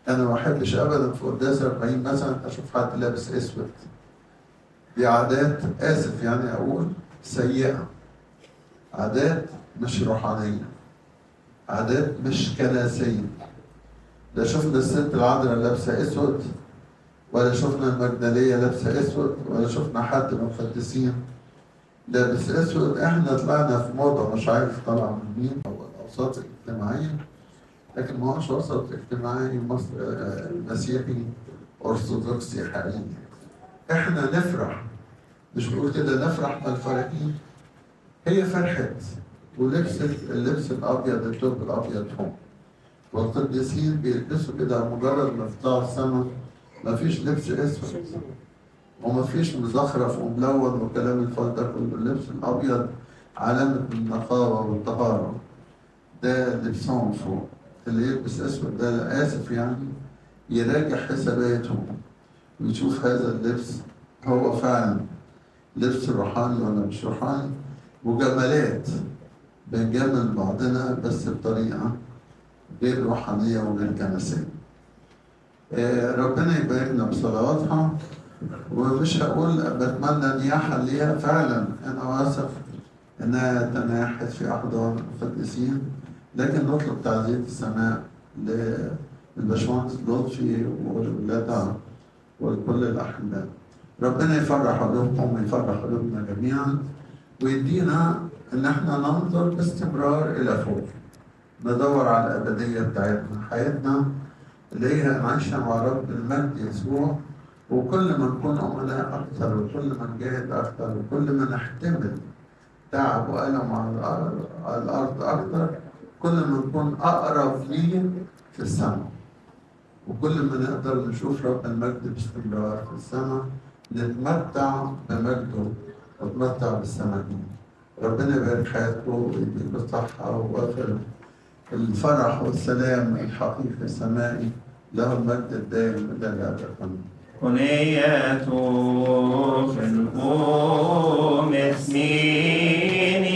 أنا ما أحبش أبدا في قداس 40 مثلا أشوف حد لابس أسود. دي عادات، آسف يعني أقول، سيئة، عادات مش روحانية، عادات مش كنسية. لا شفنا الست العذراء لابسة أسود، ولا شفنا المجدلية لابسة أسود، ولا شفنا حد من القديسين لابس أسود. إحنا طلعنا في موضة مش عارف طالعة من مين، أو الأوساط الاجتماعية، لكن ما هوش وسط اجتماعي مصر مسيحي أرثوذكسي حقيقي. إحنا نفرح، مش بقول كده نفرح مع الفرحين، هي فرحت ولبست اللبس الأبيض، الثوب الأبيض فوق. والقديسين بيلبسوا كده مجرد ما يطلعوا السما، ما فيش لبس أسود وما فيش مزخرف وملون وكلام الفاضي ده كله. اللبس الأبيض علامة النقاوة والطهارة، ده لبسهم فوق. اللي يلبس أسود ده، آسف يعني، يراجع حساباته ويشوف هذا اللبس هو فعلا لبس روحاني ولا مش روحاني. وجمالات بنجامل بعضنا بس بطريقة غير روحانية وغير كنسية. ربنا يباركنا بصلواتها، ومش هقول بتمنى نياحة ليها، فعلا أنا واثق إنها تناحت في أحضان القديسين، لكن نطلب تعزية السماء للباشمهندس لطفي ولولادها ولكل الأحباء. ربنا يفرح قلوبكم ويفرح قلوبنا جميعا، ويدينا إن احنا ننظر باستمرار إلى فوق، ندور على الأبدية بتاعتنا، حياتنا اللي هي نعيشها مع رب المجد يسوع. وكل ما نكون أمناء أكثر، وكل ما نجاهد أكثر، وكل ما نحتمل تعب وألم على الأرض أكثر، كل ما نكون أقرب ليه في السماء، وكل ما نقدر نشوف رب المجد باستمرار في السماء، نتمتع بمجده ونتمتع بالسماء. ربنا يبارك حياتكم ويديكم الصحة ووفر الفرح والسلام الحقيقي السمائي، له المجد الدائم إلى الأبد. آمين. أنية في الأم اسمين.